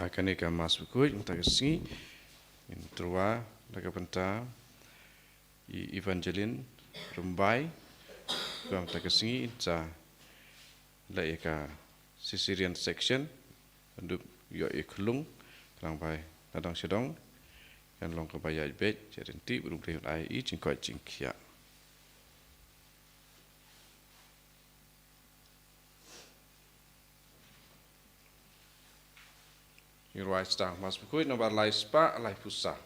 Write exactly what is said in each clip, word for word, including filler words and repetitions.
Kane ka Mass Bakhuid mynta ka sngi ngin tyrwa da ka bynta i Evangeline Rymbai. Ba mynta ka sngi ngin sa leh ïa ka Caesarean section, ban dup ïoh ïa ka lung, khnang ba na dong sha dong kan long kaba ïaid beit, ïaid ryntih, ba U Blei un ai i jingkoit jingkhiah. Ngi rwai sdang Mass Bakhuid nombar lai spah laiphew saw.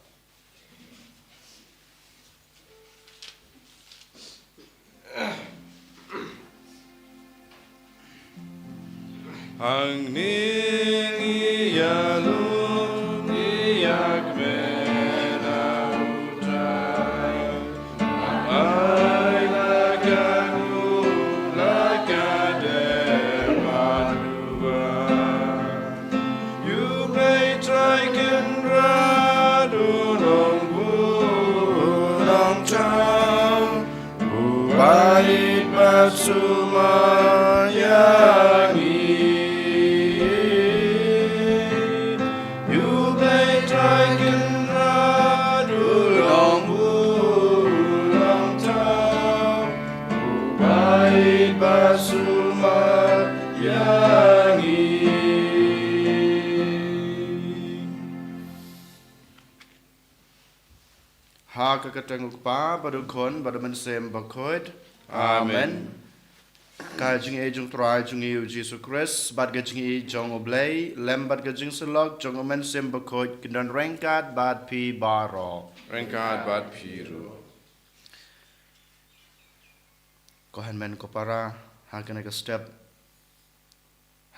Hangne ngi ïalum ïa ka met na U Trai. Ai la ka nguh, la ka dei bad u wan. U Blei Trai Kynrad u Nongbuh Nongthaw, u beit bad sumar ïa ngi. U Blei Trai Kynrad u Nongbuh Nongthaw, u beit bad sumar ïa ngi. Ha ka kyrteng U Kpa bad U Khun bad U Mynsiem Bakhuid. Amen. Amen. Ka jingïeit jong U Trai jong ngi U Jisu Khrist bad ka jingïeit jong U Blei lem bad ka jingsyllok jong U Mynsiem Bakhuid kin don ryngkat bad phi baroh. Ryngkat bad phi ruh. Ko hynmen ko para, ha kane ka step,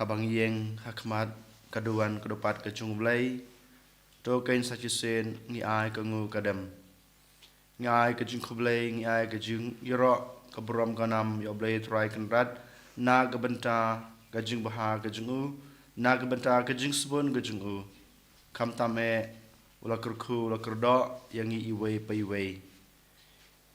haba ngi ïeng ha khmat ka duwan ka dupat ka jong U Blei, to kein sa shisien ngi ai ka nguh ka dem. Ngi ai ka jingkhublei, ngi ai ka jingïaroh ka burom ka nam ïa U Blei Trai Kynrad na ka bynta ka jingbha ka jong u, na ka bynta ka jingsbun ka jong u. Khamtam eh u la kyrkhu, u la kyrdoh ïa ngi iwei pa iwei.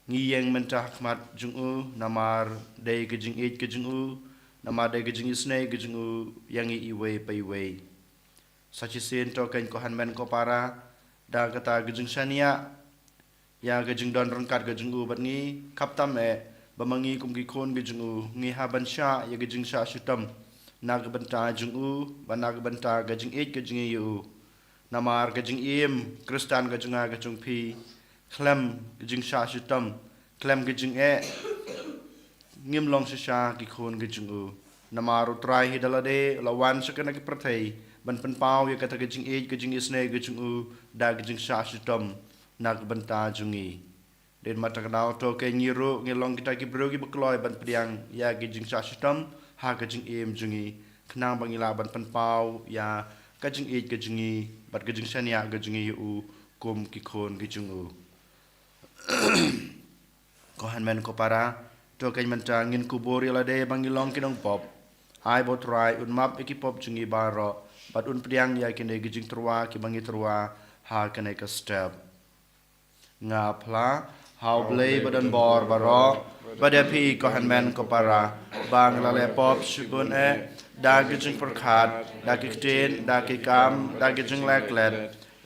Ngi ïeng mynta ha khmat jong u namar dei ka jingïeit ka jong u, namar dei ka jingisynei ka jong u ïa ngi iwei pa iwei. Sa shisien to kein ko hynmen ko para, da kata ka jingshaniah ïa ka jingdon ryngkat ka jong u bad ngi, khamtam eh ba ma ngi kum ki khun ka jong u ngi hap ban shah ïa ka jingshah shitom na ka bynta jong u bad na ka bynta ka jingïeit ka jong ngi ïa u. Namar ka jingim Khristan ka jong nga ka jong phi, khlem ka jingshah shitom, khlem ka jingeh, ngim long shisha ki khun ki jong u. Namar U Trai hi da lade u la wan sha kane ka pyrthei ban pynpaw ïa kata ka jingïeit ka jingisynei ka jong u da ka jingshah shitom na ka bynta jong ngi. Dei ma kata ka daw to kein ngi ruh ngi long kita ki briew kiba kloi ban pdiang ïa ki jingshah shitom ha ka jingim jong ngi, khnang ba ngi lah ban pynpaw ïa ka jingïeit ka jong ngi bad ka jingshaniah ka jong ngi ïa u kum ki khun ki jong u. Ko hynmen ko para, to kein mynta ngin kubur ïa lade ba ngi long ki nongpop. Ai ba U Trai un map ïa ki pop jong ngi baroh bad un pdiang ïa kine ki jingtyrwa kiba ngi tyrwa ha kane ka step. Nga phla ha U Blei ba don bor baroh, bad ïa phi ko hynmen ko para, ba nga la leh pop shibun eh, da ki jingpyrkhat, da ki ktien, da ki kam, da ki jingleh klet,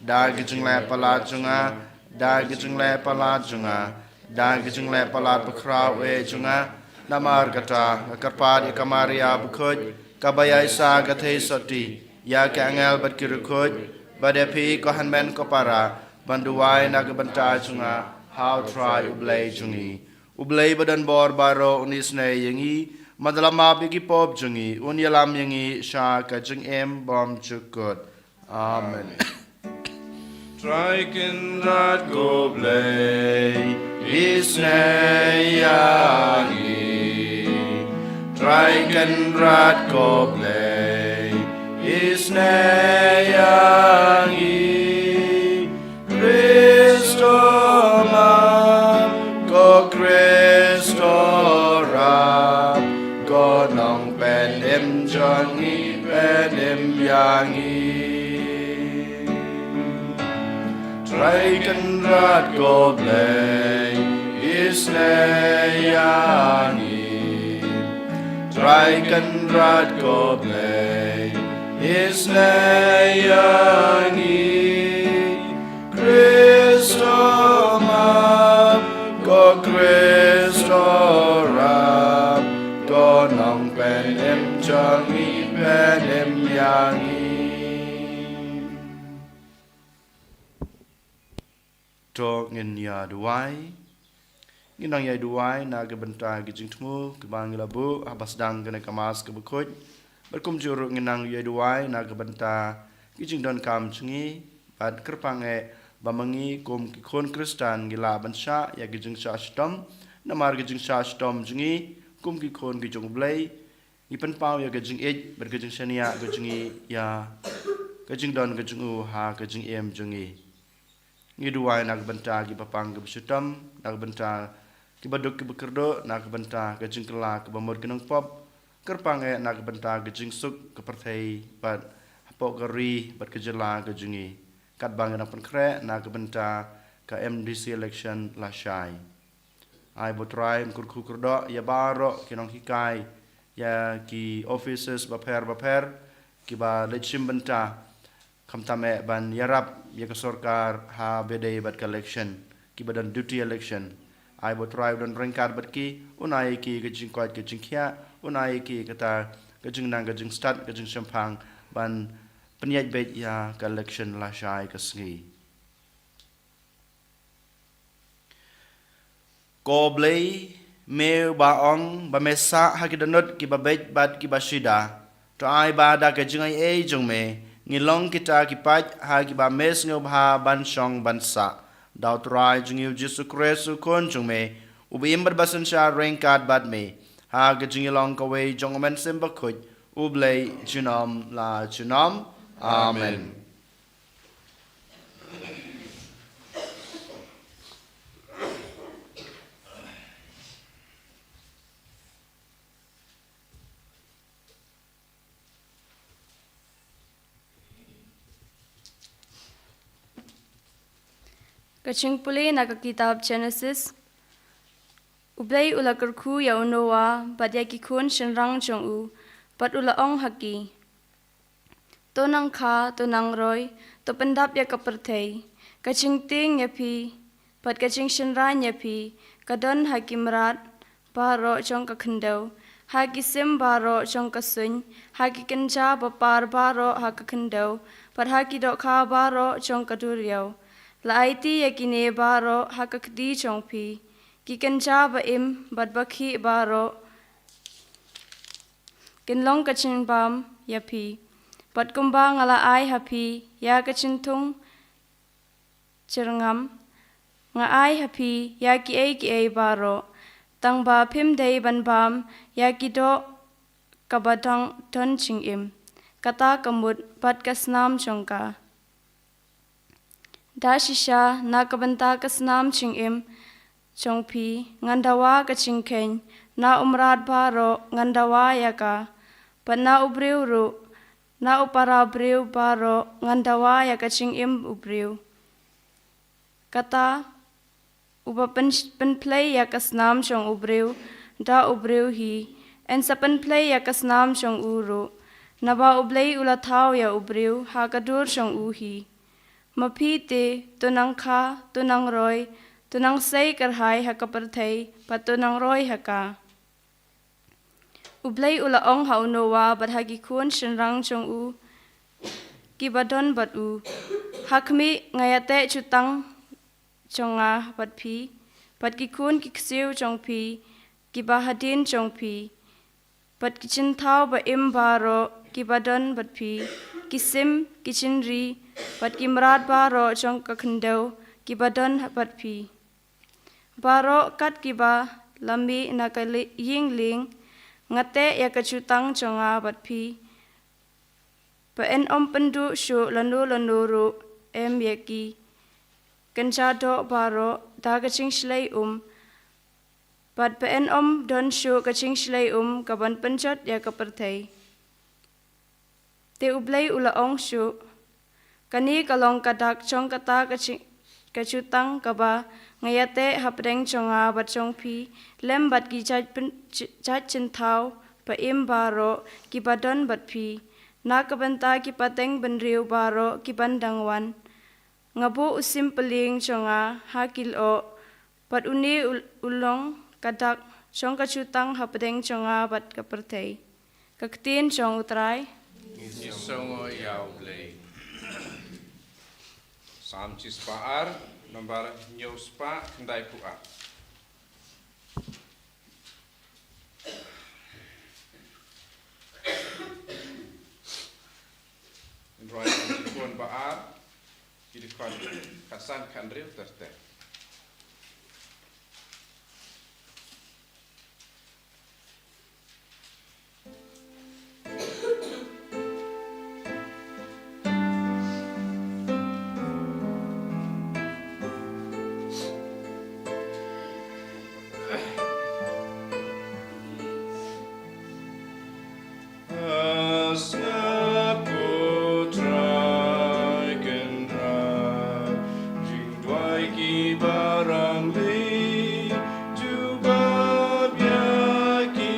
da ki jingleh palat jong nga, da ki jingleh palat jong nga, da ki jingleh palat bakhraw eh jong nga. Namar kata nga kyrpad ïa ka Maria bakhuid, kaba ïaisah ka theisotti, ïa ki angel bad ki riewkhuid, bad ïa phi ko hynmen ko para, ban duwai na ka bynta jong nga ha U Trai U Blei jong ngi. U Blei ba don bor baroh un isynei ïa ngi, bad un map ïa ki pop jong ngi, un ïalam ïa ngi sha ka jingim bymjukut. Amen. Trai Kynrad ko Blei, isynei ïa ngi. Trai Kynrad ko Blei, isynei ïa ngi. Khrist u map, ko Khrist u rap, ko nongpynim jong ngi, pynim ïa ngi. Trai Kynrad ko Blei, isynei ïa ngi. Trai Kynrad ko Blei, Isn't ïa ngi Khristo map, ko Khristo rap, ko nongpynim jong ngi, pynim ïa ngi. To ngin ïa duwai. Ngin nang ïa duwai na ka bynta ki jingthmu kiba ngi la buh haba sdang kane ka Mass kaba khuid. Bad kumjuh ruh ngin nang ïa duwai na ka bynta ki jingdonkam jong ngi. Bad kyrpang eh ba ma ngi kum ki khun Khristan ngi lah ban shah ïa ki jingshah shitom. Namar ki jingshah shitom jong ngi kum ki khun ki jong U Blei, ngi pynpaw ïa ka jingïeit bad ka jingshaniah ka jong ngi ïa ka jingdon ka jong u ha ka jingim jong ngi. Ngi duwai na ka bynta kiba pang kiba shitom, na ka bynta kiba duk kiba kyrduh, na ka bynta ka jingkylla kaba mut ki nongpop. Kyrpang eh na ka bynta ka jingsuk ka pyrthei bad hapoh ka ri bad ka jylla ka jong ngi. Katba ngi dang pynkhreh na ka bynta ka M D C election lashai. Ai ba U Trai un kyrkhu kyrdoh ïa baroh ki nonghikai, ïa ki officers bapher bapher kiba leit shim bynta, khamtam eh ban ïarap ïa ka sorkar haba dei bad ka election, kiba don duty election. Ai ba U Trai un don ryngkat bad ki, un ai ïa ki ka jingkoit ka jingkhiah, un ai ïa ki kata ka jingnang ka jingstad ka jingshemphang ban pynïaid beit ïa ka election lashai ka sngi. Ko Blei, me uba ong ba me sah ha ki dohnud kiba beit bad kiba shida, to ai ba da ka jingaiei jong me ngi long kita ki paid ha kiba me sngewbha ban shong ban sah. Da U Trai jong ngi U Jisu Khrist U Khun jong me, uba im bad ba synshar ryngkat bad me ha ka jingïalong kawei jong U Mynsiem Bakhuid, U Blei junom la junom. Amen. Ka jingpule na ka kitab Genesis. U Blei u la kyrkhu ïa u Noah bad ïa ki khun shynrang jong u, bad u la ong ha ki, to nang kha, to nang roi, to pyndap ïa ka pyrthei. Ka jingtieng ïa phi bad ka jingshynrang ïa phi ka don ha ki mrad baroh jong ka khyndew, ha ki sim baroh jong ka suiñ, ha ki kynja bapar baroh ha ka khyndew, bad ha ki dohkha baroh jong ka duriaw. La aiti ïa kine baroh ha ka kti jong phi. Ki kynja ba im bad ba khih baroh kin long ka jingbam ïa phi. Bad kumba nga la ai ha phi ïa ka jingthung jyrngam, nga ai ha phi ïa kiei kiei baroh, tang ba phim dei ban bam ïa ki doh kaba dang don jingim, kata ka mut bad ka snam jong ka. Da shisha na ka bynta ka snam jingim jong phi ngan dawa ka jingkheiñ, na u mrad baroh ngan dawa ïa ka, bad na u briew ruh, na u para briew baroh ngan dawa ïa ka jingim u briew. Kata uba pyn-, pynphlei ïa ka snam jong u briew da u briew hi, yn sa pynphlei ïa ka snam jong u ruh, naba U Blei u la thaw ïa u briew ha ka dur jong u hi. Ma phi te, to nang kha, to nang roi, to nang sei kyrhai ha ka pyrthei, bad to nang roi ha ka. U Blei u la ong ha u Noah bad ha ki khun shynrang jong u kiba don bad u, ha khmih, nga ïateh jutang jong nga bad phi, bad ki khun ki ksiew jong phi kiba hadien jong phi, bad ki jingthaw ba im baroh kiba don bad phi, ki sim, ki jingri, bad ki mrad baroh jong ka khyndew kiba don bad phi. Baroh kat kiba la mih na ka li-, ïing lieng, nga teh ïa ka jutang jong nga bad phi, ba yn ym pynduh shuh lano lano ruh, em ïa ki kynja doh baroh da ka jingshlei um, bad ba yn ym don shuh ka jingshlei um kaban pynjot ïa ka pyrthei. Te U Blei u la ong shuh, kane ka long ka dak jong kata ka ji-, ka jutang kaba nga ïateh hapdeng jong nga bad jong phi, lem bad ki jait pyn-, j-, jait jingthaw ba im baroh kiba don bad phi, Na ka bynta ki pateng bynriew baroh ki ban dang wan, nga buh u sim pylleng jong nga ha ki lyoh, bad une u, u long ka dak jong ka jutang hapdeng jong nga bad ka pyrthei. Ka ktien jong U Trai. Ngi sngew ïa U Blei. Salm shispah ar, nombar hynñiew spah khyndai phew ar. Ngi rwai ki dkhot ba ar, ki dkhot khatsan, khathynriew ter ter. Sngap ko Trai Kynrad, jingduwai ki barangli, jubab ïa ki.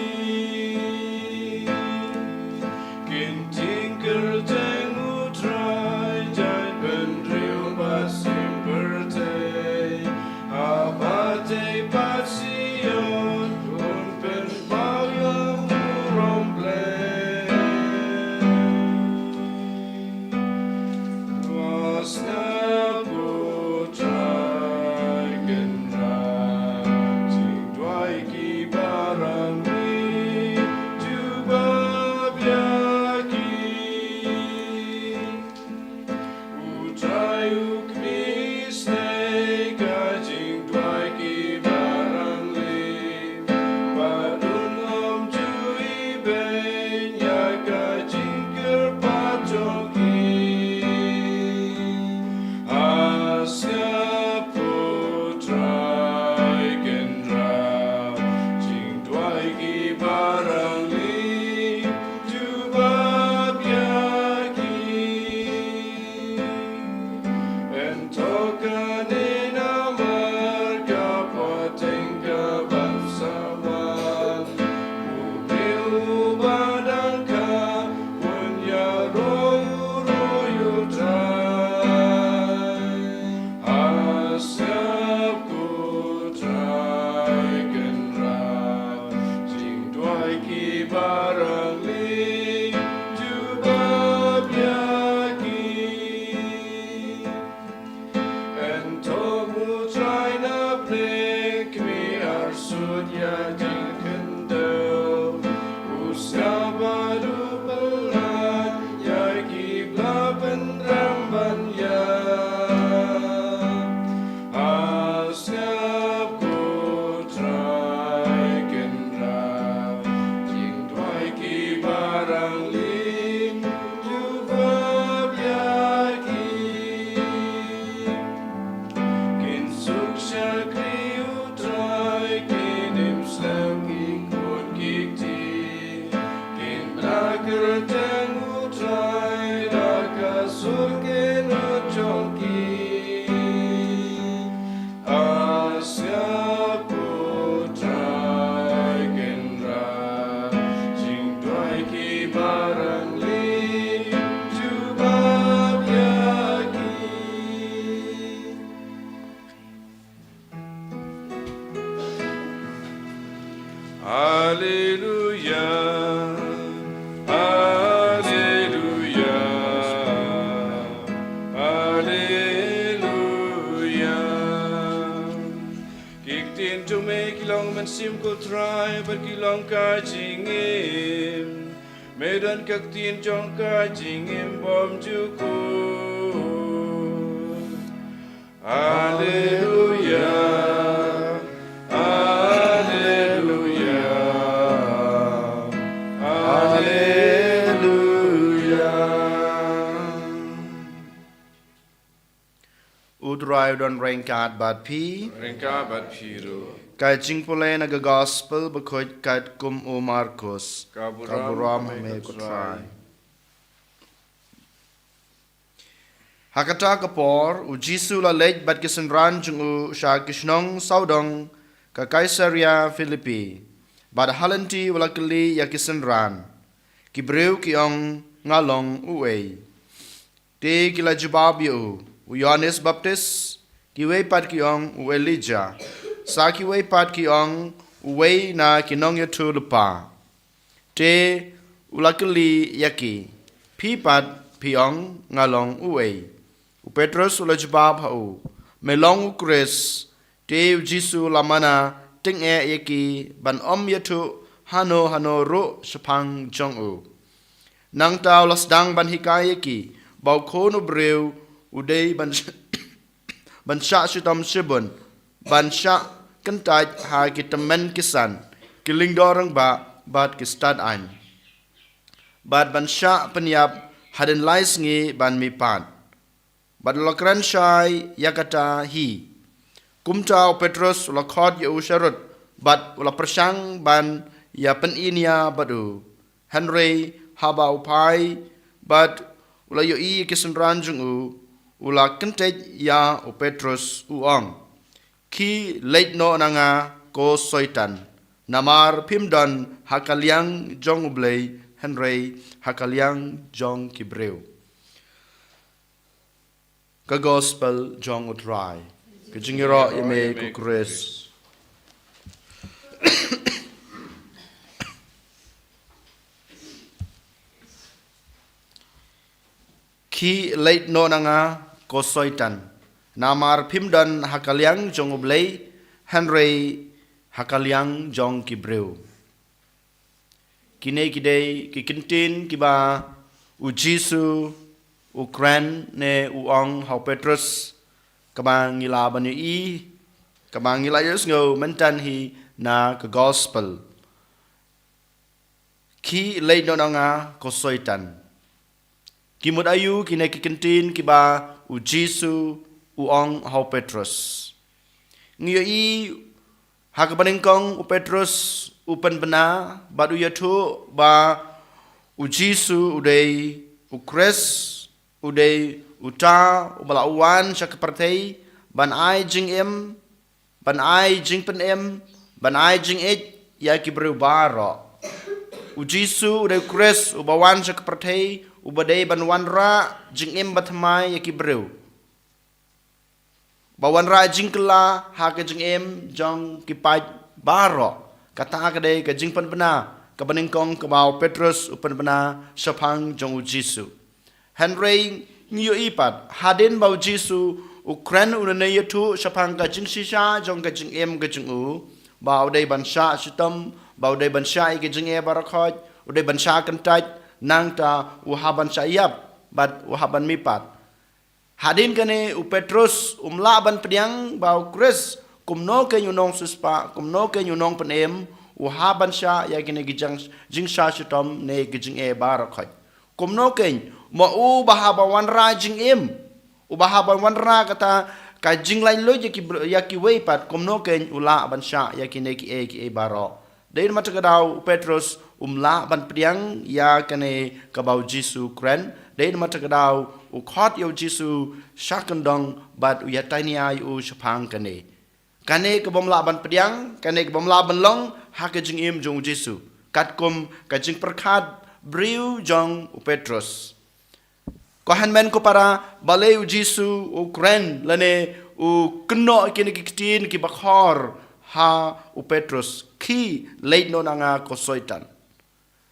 Kin tyngkyrteng U Trai, jait bynriew ba sim pyrthei. Ha batei pat Sion un pynpaw ïa u burom Blei. Sngap ko Trai Kynrad, jingduwai ki barangli, jubab ïa ki. U Trai u kmie isynei ka jingduwai ki barangli, bad un ym ju ibeiñ ïa ka jingkyrpad jong ki. Sngap ko Trai Kynrad, jingduwai ki barangli, jubab ïa ki. Yn to kane namar ka pateng ka ban sa wan. U briew uba dang kha un ïaroh u roi U Trai. Sngap ko Trai Kynrad, jingduwai ki barangli, jubab ïa ki. Yn to U Trai na bneng, kmie arsut ïa ki khyndew. U sngap bad u pynlait ïa ki ba la pynrem ban ïap. Sngap ko Trai Kynrad, jingduwai ki barangli, jubab ïa ki. Kin suk shakri U Trai, kin im slem ki khun ki kti. Kin da kyrteng U Trai da ka sur kynnoh jong ki. Sngap ko Trai Kynrad, jingduwai ki barangli, jubab ïa ki. Alleluia, alleluia, alleluia. Ki ktien jong me ki long mynsiem ko Trai, bad ki long ka jingim. Me don ka ktien jong ka jingim bymjukut. Alleluia, alleluia, alleluia. U Trai u don ryngkat bad phi. Ryngkat bad phi ruh. Ka jingpule na ka Gospel bakhuid katkum u Markus. Ka burom ha me ko Trai. Ha kata ka por, u Jisu u la leit bad ki synran jong u sha ki shnong sawdong ka Kaisaria Philippi. Bad ha lynti u la kylli ïa ki synran. Ki briew ki ong, nga long uei? Te ki la jubab ïa u, u Ïohannes Baptist, kiwei pat ki ong u Elijah, sa kiwei pat ki ong uwei na ki nongïathuhlypa. Te u la kylli ïa ki, phi pat phi ong nga long uei? U Petros u la jubab ha u, me long u Khrist. Te u Jisu u la mana tyngeh ïa ki ban ym ïathuh hano hano ruh shaphang jong u. Nangta u la sdang ban hikai ïa ki ba u Khun u briew u dei ban ban shah shitom shibun, ban shah kyntait ha ki tymmen ki san, ki lyngdoh rangbah bad ki stad aiñ, bad ban shah pynïap hadien lai sngi ban mihpat, bad u la kren shai ïa kata hi. Kumta u Petros u la khot ïa u sharud bad u la pyrshang ban ïa pyni nia bad u. Hynrei haba u phai bad u la ïohi ïa ki synran jong u, u la kyntait ïa u Petros u ong, khie leit noh na nga, ko Soitan, namar phim don ha ka liang jong U Blei, hynrei ha ka liang jong ki briew. Ka Gospel jong U Trai. Ka jingïaroh ïa me, ko Khrist. Khie leit noh na nga, ko Soitan, namar phim don ha ka liang jong U Blei, hynrei ha ka liang jong ki briew. Kine ki dei ki kyntien kiba u Jisu u kren ne u ong ha u Petros, kaba ngi lah ban ïohi, kaba ngi lah ïohsngew mynta hi na ka Gospel. Khie leit noh na nga, ko Soitan. Ki mut aïu kine ki kyntien kiba u Jisu u ong ha u Petros? Ngi ïohi ha kaba nyngkong u Petros u pynbna bad u ïathuh ba u Jisu u dei u Khrist, u dei uta uba la wan sha ka pyrthei ban ai jingim, ban ai jingpynim, ban ai jingïeit ïa ki briew baroh. U Jisu u dei u Khrist uba wan sha ka pyrthei, uba dei ban wanrah jingim bathymmai ïa ki briew, ba wanrah jingkylla ha ka jingim jong ki paid baroh. Kata ka dei ka jingpynbna kaba nyngkong kaba u Petros u pynbna shaphang jong u Jisu. Hynrei ngi ïohi pat hadien ba u Jisu u kren, u nang ïathuh shaphang ka jingshisha jong ka jingim ka jong u, ba u dei ban shah shitom, ba u dei ban shah ïa ka jingeh baroh khoit, u dei ban shah kyntait, nangta u hap ban shah ïap bad u hap ban mihpat. Hadien kane u Petros um lah ban pdiang ba u Khrist kumno keiñ u nongsiewspah, kumno keiñ u nongpynim, u hap ban shah ïa kine ki jing, jingshah shitom ne ki jingeh baroh khoit. Kumno keiñ, ma u ba hap ban wanrah jingim, u ba hap ban wanrah kata ka jinglaitluid ïa ki, ïa kiwei pat, kumno keiñ u lah ban shah ïa kine kiei kiei baroh. Dei namar kata ka daw u Petros um lah ban pdiang ïa kane kaba u Jisu u kren. Dei namar kata ka daw u khot ïa u Jisu sha kyndong bad u ïatainia ïa u shaphang kane. Kane ka bym lah ban pdiang, kane ka bym lah ban long ha ka jingim jong u Jisu, katkum ka jingpyrkhat briew jong u Petros. Ko hynmen ko para, balei u Jisu u kren lane u kynnoh kine ki ktien kiba khor ha u Petros, khie leit noh na nga, ko Soitan?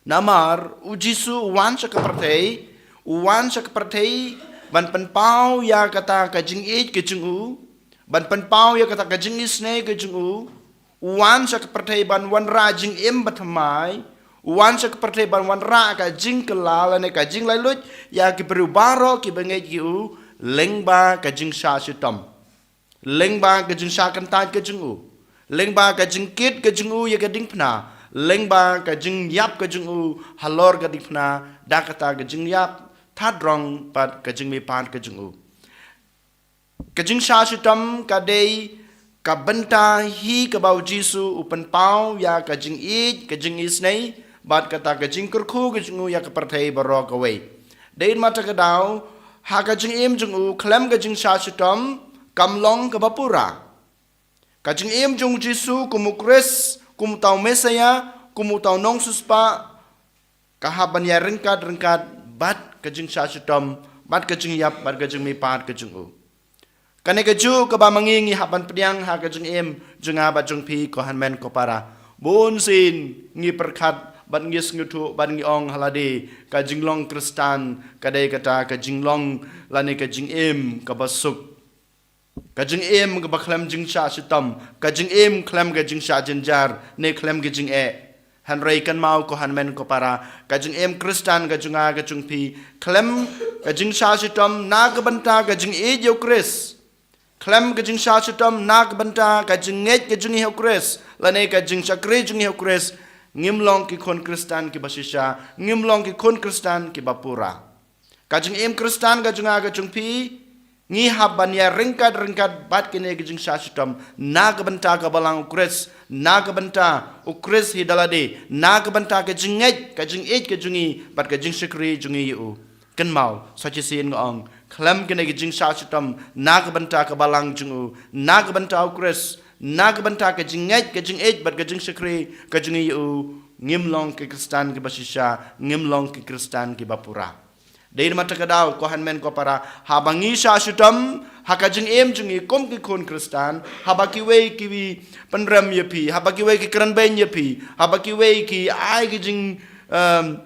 Namar u Jisu u wan sha ka pyrthei, u wan sha ka pyrthei ban pynpaw ïa kata ka jingïeit ka jong u, ban pynpaw ïa kata ka jingisynei ka jong u, u wan sha ka pyrthei ban wanrah jingim bathymmai, u wan sha ka pyrthei ban wanrah ka jingkylla lane ka jinglaitluid ïa ki briew baroh kiba ngeit ïa u, lyngba ka jingshah shitom, lyngba ka jingshah kyntait ka jong u, lyngba ka jingkit ka jong u ïa ka diengphna, lyngba ka jingïap ka jong u halor ka diengphna, da kata ka jingïap, thadrong bad ka jingmihpat ka jong u. Ka jingshah shitom ka dei ka bynta hi kaba u Jisu u pynpaw ïa ka jingïeit, ka jingisynei, bad kata ka jingkyrkhu ka jong u ïa ka pyrthei baroh kawei. Dei namar kata ka daw, ha ka jingim jong u khlem ka jingshah shitom kam long kaba pura. Ka jingim jong u Jisu kum u Khrist, kum uta u Messaïah, kum uta u nongsiewspah, ka hap ban ïaryngkat ryngkat bad ka jingshah shitom, bad ka jingïap, bad ka jingmihpat ka jong u. Kane kajuh kaba ma ngi ngi hap ban pdiang ha ka jingim jong nga bad jong phi, ko hynmen ko para. Bun sien ngi pyrkhat bad ngi sngewthuh bad ngi ong ha lade ka jinglong Khristan ka dei kata ka jinglong lane ka jingim kaba suk. Ka jingim kaba khlem jingshah shitom, ka jingim khlem ka jingshah jynjar, ne khlem ka jingeh. Hynrei kynmaw ko hynmen ko para, ka jingim Khristan ka jong nga ka jong phi, khlem ka jingshah shitom na ka bynta ka jingïeit ïa u Khrist. Khlem ka jingshah shitom na ka bynta ka jingngeit ka jong ngi ha u Khrist, lane ka jingshakri jong ngi ha u Khrist, ngim long ki khun Khristan kiba shisha, ngim long ki khun Khristan kiba pura. Ka jingim Khristan ka jong nga ka jong phi, ngi hap ban ïa ryngkat ryngkat bad kine ki jingshah shitom, na ka bynta ka balang u Khrist, na ka bynta u Khrist hi da lade, na ka bynta ka jingngeit, ka jingïeit ka jong ngi, bad ka jingshakri jong ngi ïa u. Kynmaw, sa shisien nga ong, khlem kine ki jingshah shitom, na ka bynta ka balang jong u, na ka bynta u Khrist, na ka bynta ka jingngeit, ka jingïeit, bad ka jingshakri ka jong ngi ïa u, ngim long ki Khristan kiba shisha, ngim long ki Khristan kiba pura. Dei namar kata ka daw, ko hynmen ko para, haba ngi shah shitom ha ka jingim jong ngi kum ki khun Khristan, haba kiwei ki pynrem ïa phi, haba kiwei ki kren beiñ ïa phi, haba kiwei ki ai ki jing, em,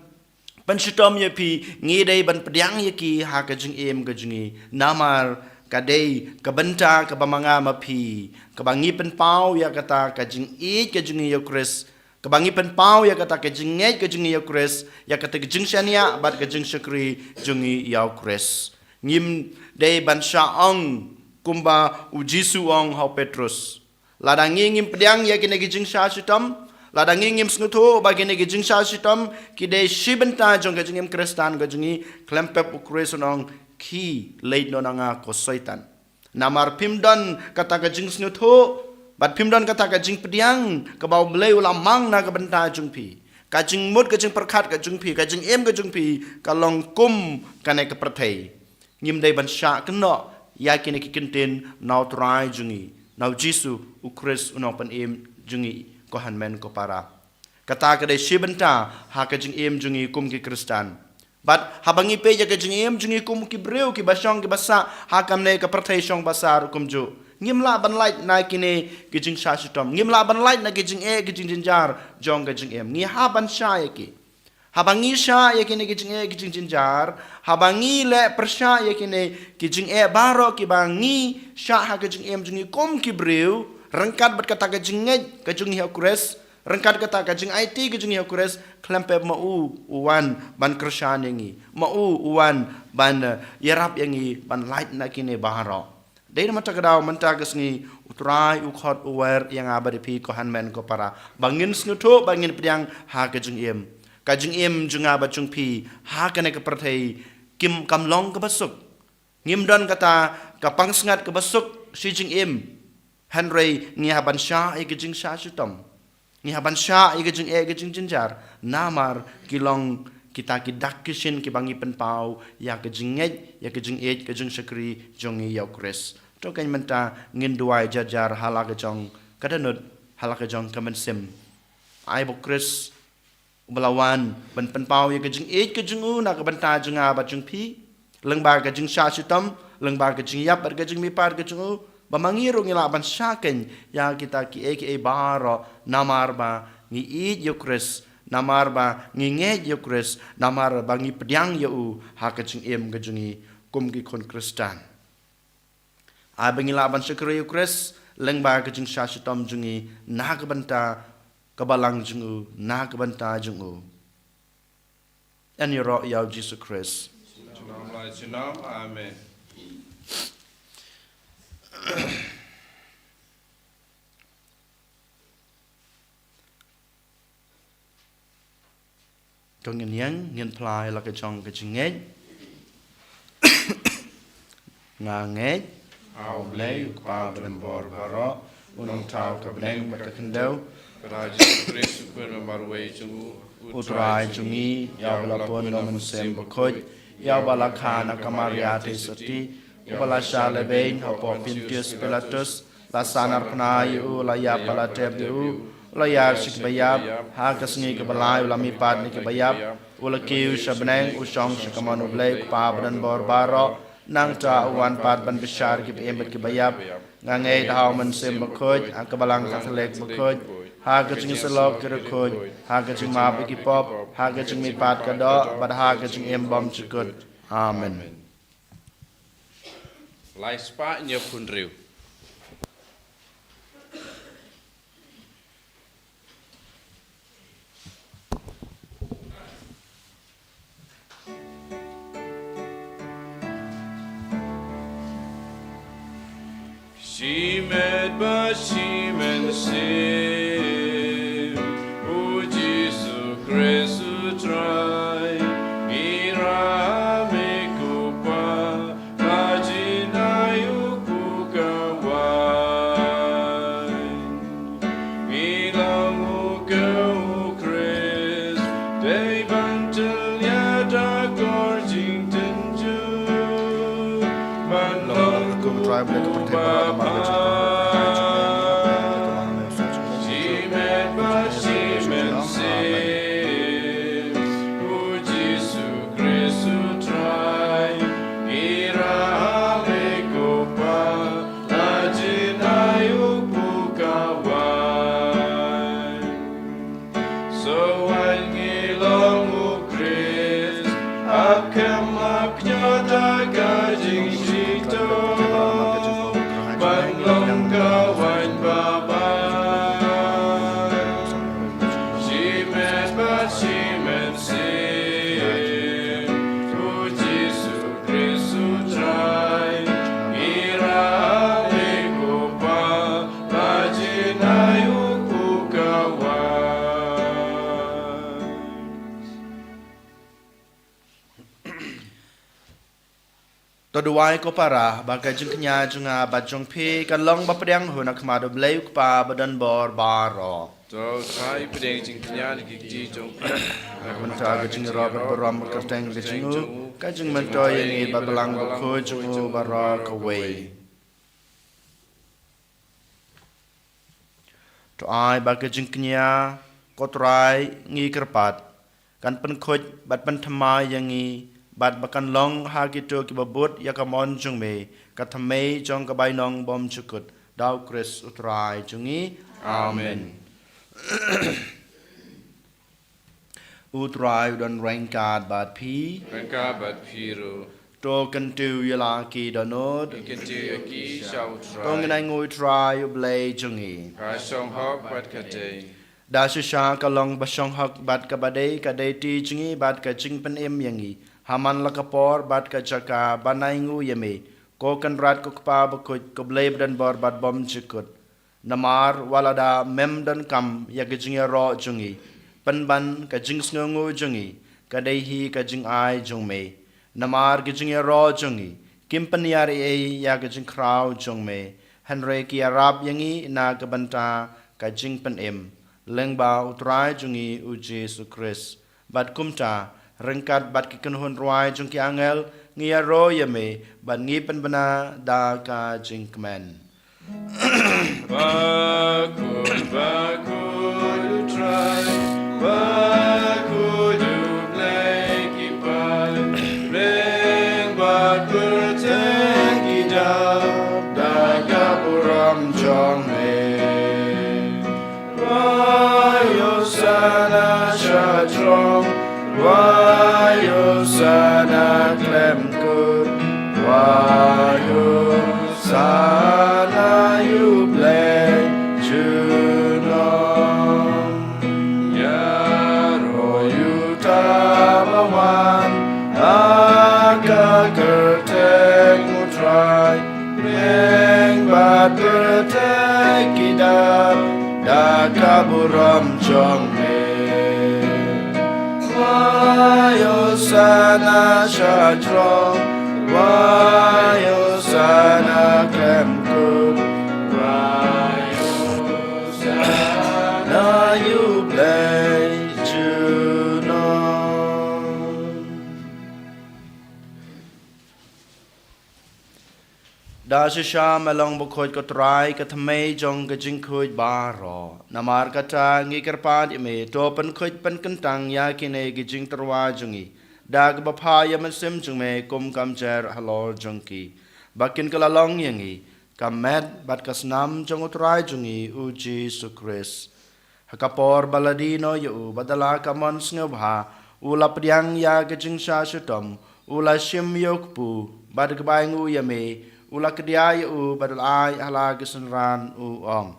pynshitom ïa phi, ngi dei ban pdiang ïa ki ha ka jingim ka jong ngi. Namar ka dei ka bynta kaba ma nga ma phi, kaba ngi pynpaw ïa kata ka jingïeit ka jong ngi ïa u Khrist, kaba ngi pynpaw ïa kata ka jingngeit ka jong ngi ïa u Khrist, ïa kata ka jingshaniah bad ka jingshakri jong ngi ïa u Khrist. Ngim dei ban shah ong kumba u Jisu u ong ha u Petrus. Lada ngi ngim pdiang ïa kine ki jingshah shitom, lada ngi ngim sngewthuh ba kine ki jingshah shitom ki dei shi bynta jong ka jingim Khristan ka jong ngi, khlem pep u Khrist un ong, khie leit noh na nga ko Soitan. Namar phim don kata ka jingsngewthuh, bad phim don kata ka jingpdiang kaba u Blei u la mang na ka bynta jong phi. Ka jingmut ka jingpyrkhat ka jong phi, ka jingim ka jong phi, ka long kum kane ka pyrthei. Ngim dei ban shah kynnoh ïa kine ki kyntien na u Trai jong ngi, na u Jisu u Khrist u nongpynim jong ngi, ko hynmen ko para. Kata ka dei shi bynta ha ka jingim jong ngi kum ki Khristan. Bad haba ngi peit ïa ka jingim jong ngi kum ki briew kiba shong kiba sah ha kamne ka pyrthei shong ba sar kumjuh, ngim lah ban lait na kine ki jingshah shitom, ngim lah ban lait na ki jingeh ki jingjynjar jong ka jingim. Ngi hap ban shah ïa ki. Haba ngi shah ïa kine ki jingeh ki jingjynjar, haba ngi leh pyrshah ïa kine ki jingeh baroh kiba ngi shah ha ka jingim jong ngi kum ki briew, ryngkat bad kata ka jingngeit ka jong ngi ha u Khrist, ryngkat kata ka jingaiti ka jong ngi ha u Khrist, khlem pep ma u u wan ban kyrshan ïa ngi, ma u u wan ban, eh, ïarap ïa ngi ban lait na kine baroh. Dei namar kata ka daw mynta ka sngi u Trai u khot u wer ïa nga bad ïa phi ko hynmen ko para, ba ngin sngewthuh, ba ngin pdiang ha ka jingim. Ka jingim jong nga bad jong phi ha kane ka pyrthei kim, kam long kaba suk. Ngim don kata ka pansngiat kaba suk shi jingim. Hynrei ngi hap ban shah ïa ka jingshah shitom. Ngi hap ban shah ïa ka jingeh ka jingjynjar, namar ki long kita ki dak ki shin kiba ngi pynpaw ïa ka jingngeit, ïa ka jingïeit, ka jingshakri jong ngi ïa u Khrist. To kane mynta ngin duwai jar jar ha la ka jong ka dohnud, ha la ka jong ka mynsiem. Ai ba u Khrist uba la wan ban pynpaw ïa ka jingïeit ka jong u na ka bynta jong nga bad jong phi, lyngba ka jingshah shitom, lyngba ka jingïap bad ka jingmihpat ka jong u, ba ma ngi ruh ngi lah ban shah khein ïa kita kiei kiei baroh, namar ba ngi ïeit ïa u Khrist, namar ba ngi ngeit ïa u Khrist, namar ba ngi pdiang ïa u ha ka jingim ka jong ngi kum ki khun Khristan. Ai ba ngi lah ban shakri ïa u Khrist lyngba ka jingshah shitom jong ngi na ka bynta ka balang jong u, na ka bynta jong u. Yn ïaroh ïa u Jisu Khrist. Junom la junom. Amen. To ngin ïeng, ngin phla ïa la ka jong ka jingngeit. Nga ngeit ha U Blei, U Kpa badonbor baroh, U Nongthaw ka bneng bad ka khyndew, bad ha U Jisu Khrist, U Khun ba marwei jong u, U Trai jong ngi, ïa uba la pun da U Mynsiem Bakhuid, ïa uba la kha na ka Maria Theisotti, uba la shah lehbeiñ hapoh Pontius Pilatus, la sahnarphna ïa u, la ïap bad la tep ïa u, u la ïaid sha kiba ïap, ha ka sngi kaba lai u la mihpat na kiba ïap, U la kiew sha bneng, u shong sha kamon U Blei U Kpa badonbor baroh. Nangta u wan pat ban bishar ki ba im bad ki ba ïap. Nga ngeit ha U Mynsiem Bakhuid, ha ka Balang Katholik bakhuid, ha ka jingïasyllok ki riewkhuid, ha ka jingmap ïa ki pop, ha ka jingmihpat ka doh bad ha ka jingim bymjukut. Amen. Lai spah hynñiewphew hynriew. Shimet bad shimen sim, U Jisu Khrist U Trai, ngi rah me ko Pa, la jin ai u pukawai. Ngi long u ka u Khrist, dei ban tyllia da kor jingtynjuh. Ban long u Baba. Shimet bad shimen sim, U Jisu Khrist U Trai, ngi rah me ko Pa, la jin ai u pukawai. Shuwa ngi long u Khrist, ap kem ap kñia da ka jingtrito, ban long ka waiñ babai. Shimet bad shimen sim, U Jisu Khrist U Trai, ngi rah me ko Pa, la jin ai u pukawai. To duwai ko para, ba ka jingkñia jong nga bad jong phi kan long ba pdiang hun ha khmat U Blei U Kpa badonbor baroh. To U Trai pdiang jingkñia na ki kti jong phi. Mynta ka jingïaroh bad burom bad kyrteng ka jong u, ka jingmyntoi ïa ngi bad Balang Bakhuid jong u baroh kawei. To ai ba ka jingkñia, ko Trai, ngi kyrpad, kan pynkhuid bad pynthymmai ïa ngi, bad ba kan long ha kito kiba bud ïa ka mon jong me, ka thymmei jong ka bainong bymjukut, da U Khrist U Trai jong ngi. Amen. U Trai u don ryngkat bad phi. Ryngkat bad phi ruh. To kyntiew ïa la ki dohnud. Ngi kyntiew ïa ki sha U Trai. To ngin ainguh ïa U Trai U Blei jong ngi. Ka shong hok bad ka dei. Da shisha ka long ba shong hok bad kaba dei, ka dei ti jong ngi bad ka jingpynim ïa ngi, ha man la ka por bad ka jaka ban ainguh ïa me, ko Kynrad ko Kpa Bakhuid, ko Blei badonbor bad bymjukut. Namar wat lada mem donkam ïa ka jingïaroh jong ngi, pynban ka jingsngewnguh jong ngi ka dei hi ka jingai jong me. Namar ka jingïaroh jong ngi kim pynïar ei ei ïa ka jingkhraw jong me, hynrei ki ïarap ïa ngi na ka bynta ka jingpynim lyngba U Trai jong ngi U Jisu Khrist. Bad kumta, ryngkat bad ki kynhun rwai jong ki angel, ngi ïaroh ïa me, bad ngi pynbna da ka jingkmen. Bakhuid, bakhuid U Trai, bakhuid U Blei ki paid, bling bad pyrthei ki dap da ka burom jong me. Wai Hosana sha throne, wai Hosana khlem kut, wai Hosana ïa U Blei junom. Ïaroh ïa uta ba wan ha ka kyrteng U Trai. Bling bad pyrthei ki dap da ka burom jong me. Wai Hosana sha throne, wai Hosana khlem kut, wai Hosana ïa U Blei junom. Da Shisha me long bakhuid ko Trai, ka thymmei jong ka jingkhuid baroh. Namar kata ngi kyrpad ïa me, to pynkhuid pynkyntang ïa kine ki jingtyrwa jong ngi da kaba phah ïa u Mynsiem jong me kum ka mynsiem halor jong ki, ba kin kylla long ïa ngi ka met bad ka snam jong u Trai jong ngi u Jisu Khrist. Ha ka por ba la die noh ïa u, bad da la ka mon sngewbha, u la pdiang ïa ka jingshah shitom, u la shim ïa u kpu, bad kaba ainguh ïa me, u la kdiah ïa u, bad u la ai ha la ki synran u ong: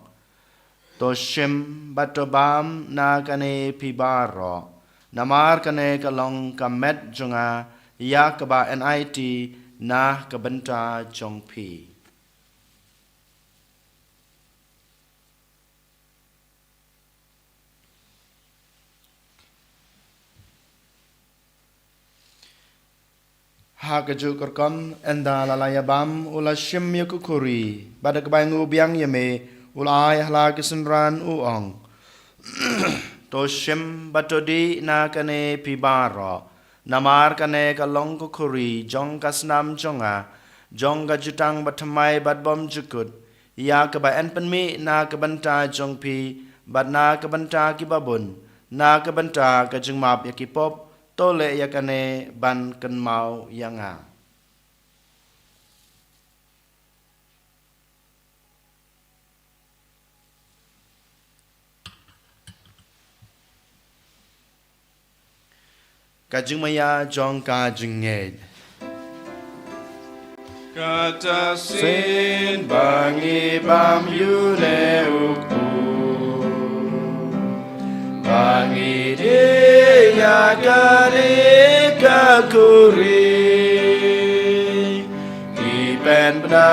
To shim bad to bam na kane phi baroh, namar kane ka long ka met jong nga, ïa kaba enait na ka bynta jong phi. Ha kajuh ka rukom, ynda la la ïa bam, u la shim ïa ka khuri, bad kaba ainguh biang ïa me, u la ai ha la ki synran u ong: To shim bad to dih na kane phi baroh, namar kane ka long ka khuri jong ka snam jong nga, jong ka jutang bathymmai bad bymjukut, ïa kaba yn pynmih na ka bynta jong phi, bad na ka bynta ki babun, na ka bynta ka jingmap ïa ki pop. To leh ïa kane ban kynmaw ïa nga. Ka jingmaïa jong ka jingngeit. Kata shisien ba ngi bam ïa une u kpu, ba ngi dih ïa kane ka khuri, ngi pynbna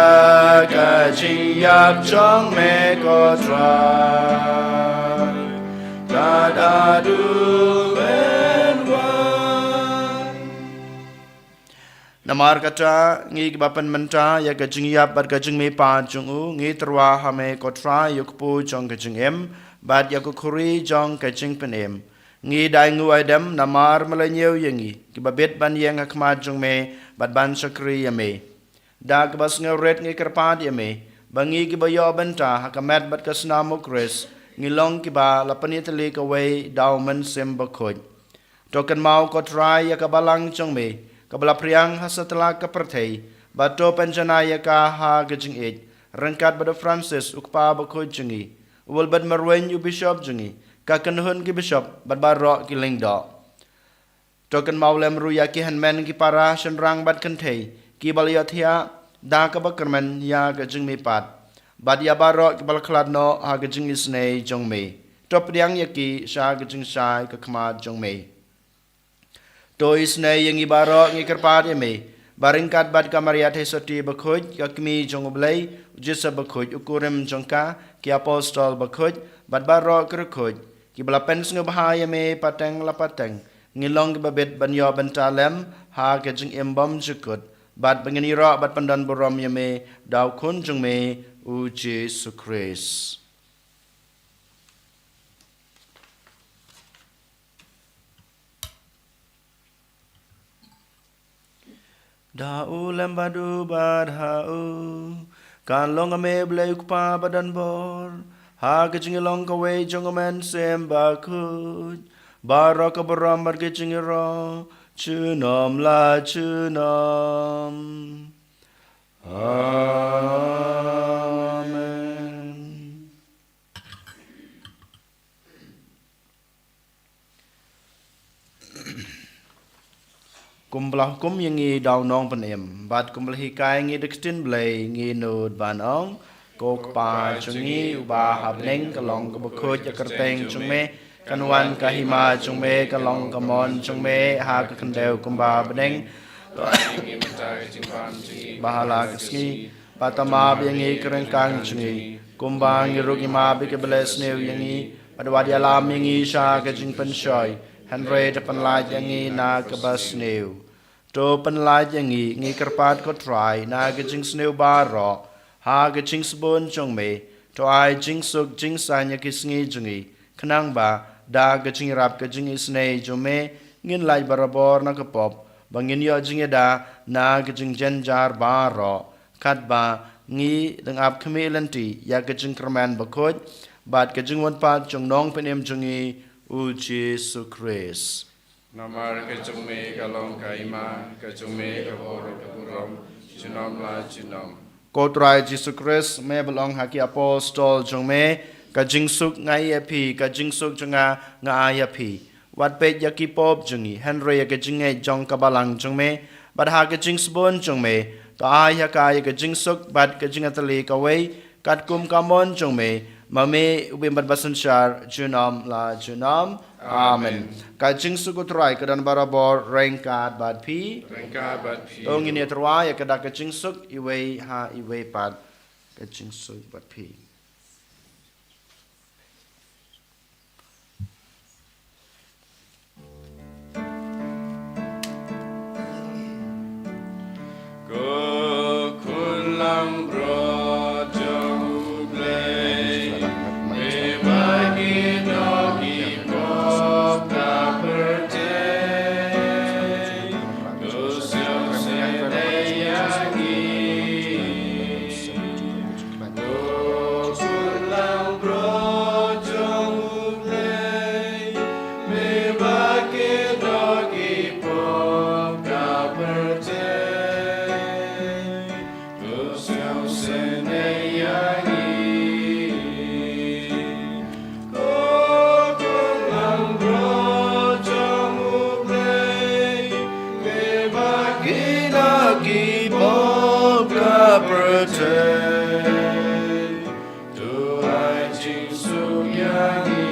ka jingïap jong me ko Trai, tad haduh men wan. Namar kata, ngi kiba pynmynta ïa ka jingïap bad ka jingmihpat jong u, ngi tyrwa ha me ko Trai ïa u kpu jong ka jingim, bad ïa ka khuri jong ka jingpynim. Ngi da ainguh aidem namar me la ñiew ïa ngi, kiba bit ban ïeng ha khmat jong me, bad ban shakri ïa me. Da kaba sngewrit ngi kyrpad ïa me, ba ngi kiba ïoh bynta ha ka met bad ka snam u Khrist, ngi long kiba la pynïatylli kawei da u Mynsiem Bakhuid. To kynmaw ko Trai ïa ka balang jong me, kaba la phriang ha satlak ka pyrthei, bad to pynjanai ïa ka ha ka jingïeit, ryngkat bad u Francis u kpa bakhuid jong ngi, u Wilbert Marwein u bishop jong ngi, ka kynhun ki bishop, bad baroh ki lyngdoh. To kynmaw lem ruh ïa ki hynmen ki para shynrang bad kynthei, kiba la ïohthiah da kaba kyrmen ïa ka jingmihpat, bad ïa baroh kiba la khlad noh ha ka jingisynei jong me. To pdiang ïa ki sha ka jingshai ka khmat jong me. To isynei ïa ngi baroh, ngi kyrpad ïa me, ba ryngkat bad ka Maria Theisotti bakhuid, ka Kmie jong u Blei, u Joseph bakhuid, u kurim jong ka, ki apostol bakhuid, bad baroh ki riewkhuid, kiba la pynsngewbha ïa me pateng la pateng, ngi long kiba bit ban ïoh bynta lem ha ka jingim bymjukut, bad ba ngin ïaroh bad pyndonburom ïa me da u Khun jong me u Jisu Khrist. Da u lem bad u bad ha u, kan long ha me Blei u Kpa badonbor, ha ka jingïalong kawei jong u Mynsiem Bakhuid, baroh ka burom bad ka jingïaroh junom la junom. Amen. Kumba la hukum ïa ngi da u Nongpynim, bad kumba la hikai ïa ngi da ka ktien Blei, ngi nud ban ong: Ko Kpa jong ngi uba ha bneng, ka long kaba khuid ïa ka kyrteng jong me, kan wan ka hima jong me, kan long ka mon jong me ha ka khyndew kumba ha bneng. Ba ha la ka sngi, bad to map ïa ngi ki ryngkang jong ngi, kumba ngi ruh ngi map ïa kiba leh sniew ïa ngi, bad wat ïalam ïa ngi sha ka jingpynshoi, hynrei to pynlait ïa ngi na kaba sniew. To pynlait ïa ngi, ngi kyrpad ko Trai, na ka jingsniew baroh, ha ka jingsbun jong me, to ai jingsuk jingsaiñ ïa ki sngi jong ngi, khnang ba da ka jingïarap ka jingisynei jong me, ngin lait barabor na ka pop, ba ngin ïoh jingïada na ka jingjynjar baroh, katba ngi dang ap khmih lynti ïa ka jingkyrmen bakhuid bad ka jingwan pat jong Nongpynim jong ngi u Jisu Khrist. Namar ka jong me ka long ka hima, ka jong me ka bor ka burom, junom la junom. Ko Trai Jisu Khrist, me ba la ong ha ki apostol jong me, ka jingsuk nga ai ïa phi, ka jingsuk jong nga nga ai ïa phi. Wat peit ïa ki pop jong ngi, hynrei ïa ka jingngeit jong ka balang jong me, bad ha ka jingsbun jong me, to ai ha ka ïa ka jingsuk bad ka jingïatylli kawei, katkum ka mon jong me, ma me u bym bad ba synshar, junom la junom. Amen. Amen. Ka jingsuk u Trai ka don barabor ryngkat bad phi. Ryngkat bad phi. To ngin ïa tyrwa ïa ka dak ka jingsuk iwei ha iwei pat. Ka jingsuk bad phi. Ko khun langbrot jong U Blei, me ba ki doh ki pop ka pyrthei, to siaw seh ïa ngi. Ko khun langbrot jong U Blei, me ba ki doh ki pop ka pyrthei, to siaw seh ïa ngi. Ko khun langbrot jong U Blei, me ba ki doh ki pop ka pyrthei, to ai jingsuk ïa ngi.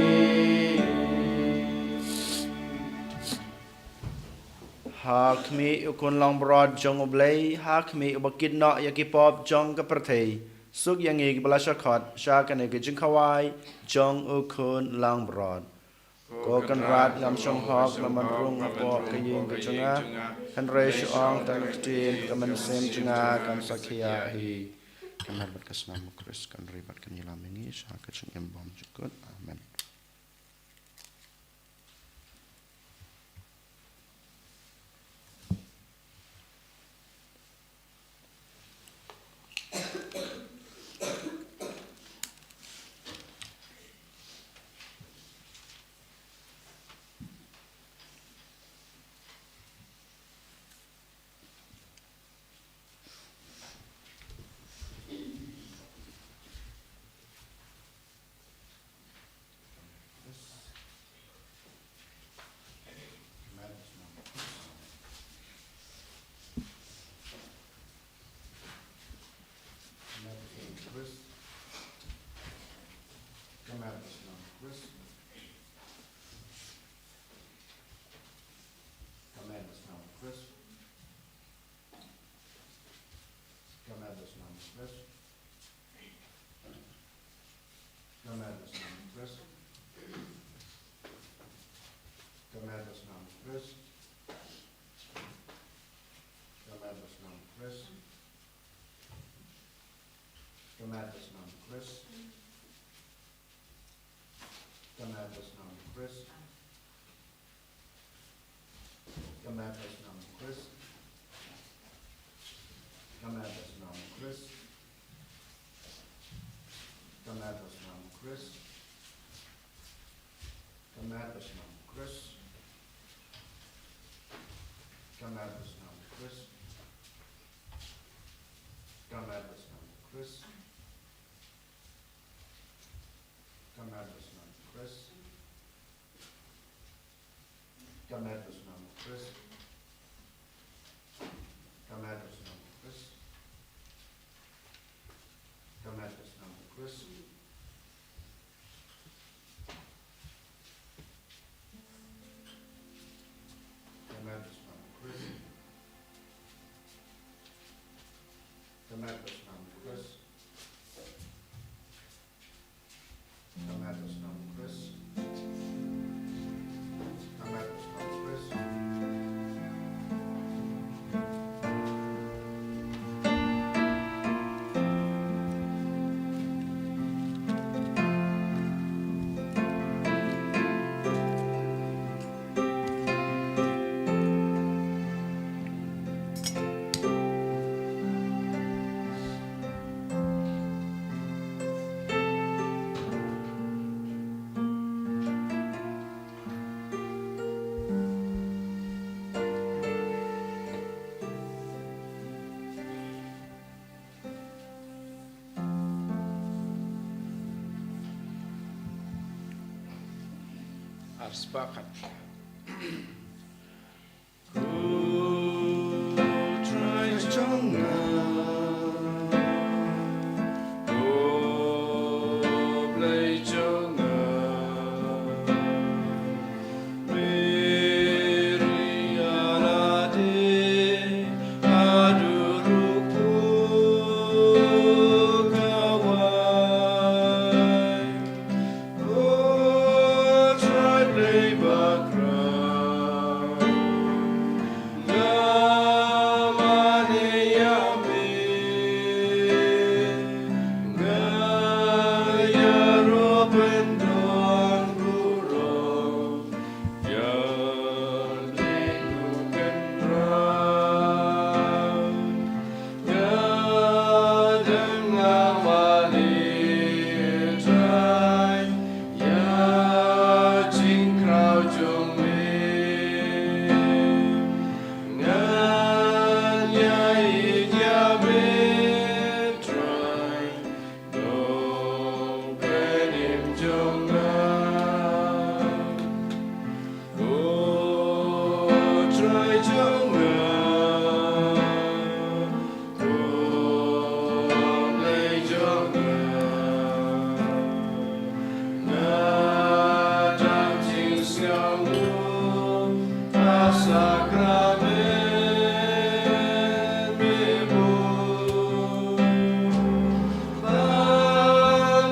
Ha khmih u khun langbrot jong U Blei, ha khmih uba kit noh ïa ki pop jong ka pyrthei, suk ïa ngi kiba la shah khot sha kane ka jingkhawai jong u khun langbrot. Ko Kynrad, ngam shong hok lymon rung hapoh ka ïing ka jong nga, hynrei shu ong tang ka ktien, ka mynsiem jong nga kan sa khia hi. Ka mer bad ka snam U Khrist kan ri bad kan ïalam ïa ngi sha ka jingim bymjukut. Amen. Ka mer bad snam U Khrist. Ka mer bad snam U Khrist. Ka mer bad snam U Khrist. Ka mer bad snam U Khrist. Ka mer bad snam U Khrist. Ka mer bad snam U Khrist. Ka mer bad snam U Khrist. Ka mer bad snam U Khrist. Ka mer bad snam U Khrist. Ka mer bad snam U Khrist. Ka mer bad snam U Khrist. Ka mer bad snam U Khrist. Ka mer bad snam U Khrist. Ka mer bad snam U Khrist. Ka mer bad snam U Khrist. Ka mer bad snam U Khrist. Ka mer bad snam U Khrist. Ka mer bad snam U Khrist. Ka mer bad snam U Khrist. Spah khat. Ko Trai jong nga, ko Blei jong nga, Mary Alade, haduh ruh pyrkhat. O Trai Blei bakhraw, nga mane ïa me, nga ïaroh pyndonkam burom ïa u Trai Kynrad. Nga dang nga mane Trai ïa jingkhraw jong me. Ngan ïaieit ïa me Trai, Nongpynim jong nga. O Trai jong nga, ko Blei jong nga, nga dang jingsngewnguh ha sakramen me bun. Ba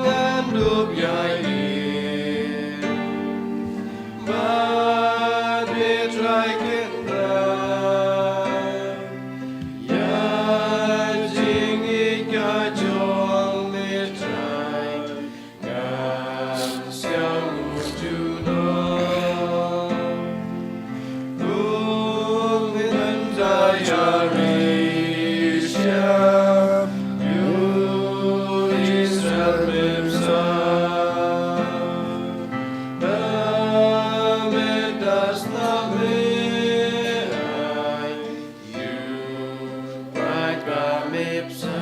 ngan dup ïa i, ba dei Trai Kynrad ïa jingïeit ka jong me Trai. Ngan sngewthuh junom. Kum ngan da ïa ri sha ïa u Israel me bsa. Ba me da sna me ai ïa u paid ba me bsa.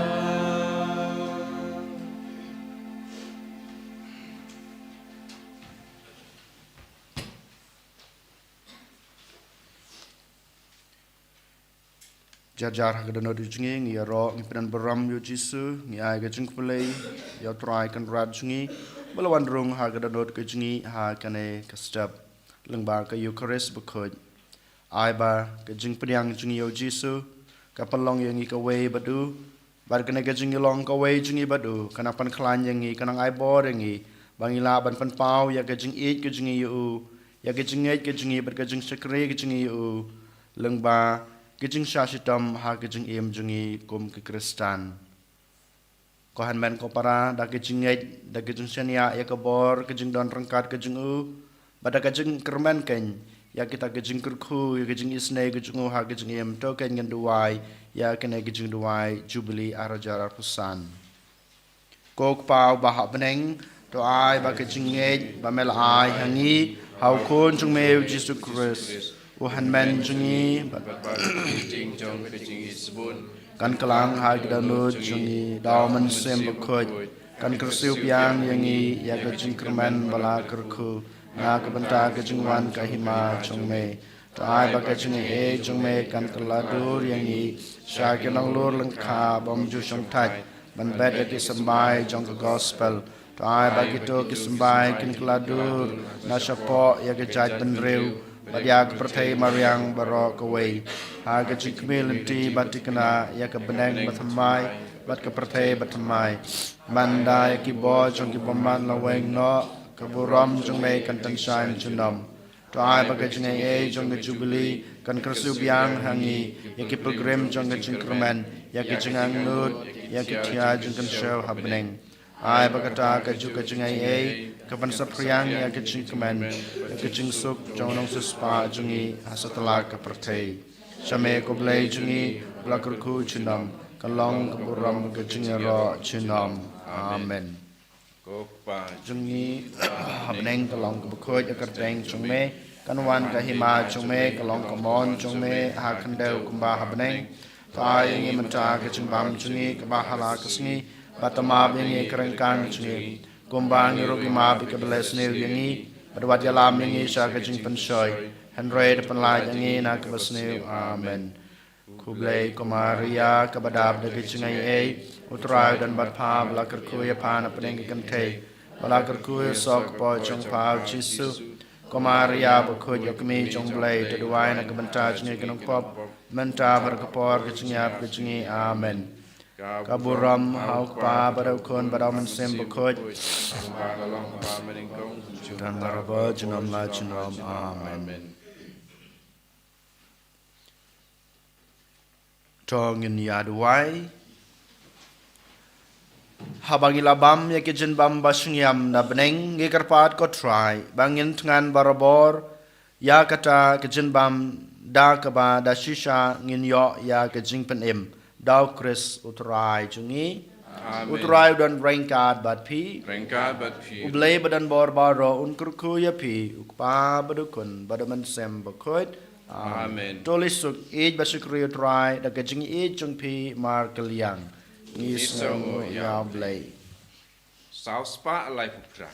Jar jar ha ka dohnud jong ngi, ngi ïaroh, ngi pyndonkam burom ïa u Jisu, ngi ai ka jingkhublei ïa u Trai Kynrad jong ngi ba la wan rung ha ka dohnud ka jong ngi ha kane ka step lyngba ka Eukharist bakhuid. Ai ba ka jingpdiang jong ngi ïa u Jisu ka pynlong ïa ngi kawei bad u, bad kane ka jingïalong kawei jong ngi bad u ka nang pynkhlaiñ ïa ngi, ka nang ai bor ïa ngi ba ngi lah ban pynpaw ïa ka jingïeit ka jong ngi ïa u, ïa ka jingngeit ka jong ngi bad ka jingshakri ka jong ngi ïa u, lyngba ka jingshah shitom ha ka jingim jong ngi kum ki Khristan. Ko hynmen ko para, da ka jingngeit, da ka jingshaniah ïa ka bor ka jingdon ryngkat ka jong u, bad da ka jingkyrmen keiñ ïa kita ka jingkyrkhu, ïa ka jingisynei ka jong u ha ka jingim, to keiñ ngan duwai ïa kane ka jingduwai Jubili ar hajar arphew san. Ko Kpa uba ha bneng, to ai ba ka jingngeit ba me la ai ha ngi ha u Khun jong me u Jisu Khrist, u hynmen jong ngi, bad ba ka jingïeit jong ka jingïeit sbun kan kylla ha ki dohnud jong ngi da u Mynsiem Bakhuid, kan kyrsiew biang ïa ngi ïa ka jingkyrmen ba la kyrkhu na ka bynta ka jingwan ka hima jong me. To ai ba ka jingaiei jong me kan kylla dur ïa ngi sha ki nonglur lyngkha bym ju shongthait ban bet ïa ki symbai jong ka gospel. To ai ba kito ki symbai kin kylla dur na shapoh ïa ka jaitbynriew bad ïa ka pyrthei mariang baroh kawei, ha ka jingkhmih lynti ba thikna ïa ka bneng bathymmai bad ka pyrthei bathymmai. Manda ïa ki bor jong ki bymman la weng noh, ka burom jong me kan tyngshaiñ junom. To ai ba ka jingaiei jong ka Jubili kan kyrsiew biang ha ngi ïa ki pilgrim jong ka jingkyrmen, ïa ki jingangnud, ïa ki thia jingkynshew ha bneng. Ai ba kata kajuh ka jingaiei ka pynsaphriang ïa ka jingkmen, ïa ka jingsuk jong u nongsiewspah jong ngi ha satlak ka pyrthei. Sha me ko Blei jong ngi ba la kyrkhu junom, kan long ka burom ka jingïaroh junom. Amen. Ko Kpa jong ngi ha bneng, ka long kaba khuid ka kyrteng jong me, kan wan ka hima jong me, ka long ka mon jong me ha khyndew kumba ha bneng. To ai ïa ngi mynta ka jingbam jong ngi kaba ha la ka sngi, bad to map ïa ngi ka ryngkang jong ngi, kumba ngi ruh ngi map ïa kiba leh sniew ïa ngi. bad wat ïalam ïa ngi sha ka jingpynshoi, hynrei da pynlait ïa ngi na ka basniew. Amen. Khublei ko Maria, kaba dap da ka jingaiei, U Trai u don bad pha, ba la kyrkhu ïa pha na pdeng ka kynthei, ba la kyrkhu ïa u soh kpoh jong pha u Jisu. Ko Maria bakhuid, ïa u Kmie jong U Blei, to duwai na ka bynta jong ngi ki nongpop, mynta bad ha ka por ka jingïap ka jong ngi. Amen. Ka burom ha U Kpa bad ha U Khun bad ha U Mynsiem Bakhuid. Tan marabor junom la junom. Amen. To ngin ïa duwai. Haba ngi la bam ïa ki jingbam ba shngaiñ na bneng, ngi kyrpad ko Trai ba ngin thngan barabor ïa kata ka jingbam, da kaba da shisha ngin ïoh ïa ka jingpynim da U Khrist U Trai jong ngi. Amen. U Trai u don ryngkat bad phi. Ryngkat bad phi. U Blei ba don bor baroh un kyrkhu ïa phi, U Kpa bad U Khun bad U Mynsiem Bakhuid. Amen. Amen. To leit suk ïeit bad shakri U Trai da ka jingïeit jong phi markylliang. Ngi sngewnguh ïa U Blei. Saw spah laiphew phra.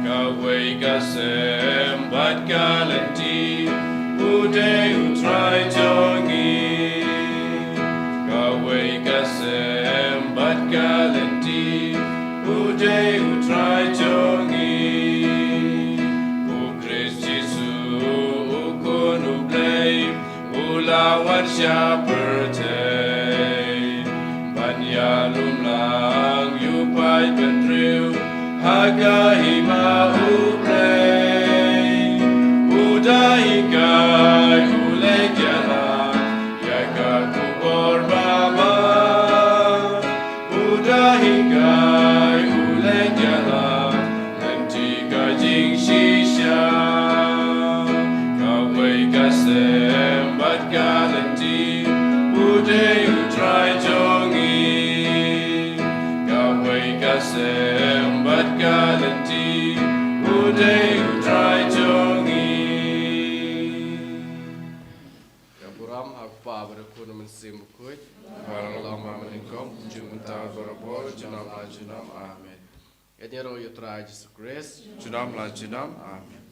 Kawei ka sem bad ka lynti, u dei U Trai jong ngi. Kawei ka sem bad ka lynti, u dei U Trai jong ngi. U Khrist Jisu, U Khun U Blei, u la wan sha pyrthei ban ïalum lang ïa u paidbynriew ha ka hima U Blei. U da hikai, u leit ïalam ïa ka khubor babha. U da hikai, u leit ïalam lynti ka jingshisha. Kawei ka sem bad ka lynti, u dei U Trai jong ngi. Kawei ka sem bad ka lynti, u dei U Trai jong ngi. Ka burom ha U Kpa bad U Khun bad U Mynsiem Bakhuid. Ba la long ha ka bynta mynnyngkong, kumjuh mynta, barabor, junom la junom. Amen. Ïaroh ïa U Trai Jisu Khrist. Junom la junom. Amen.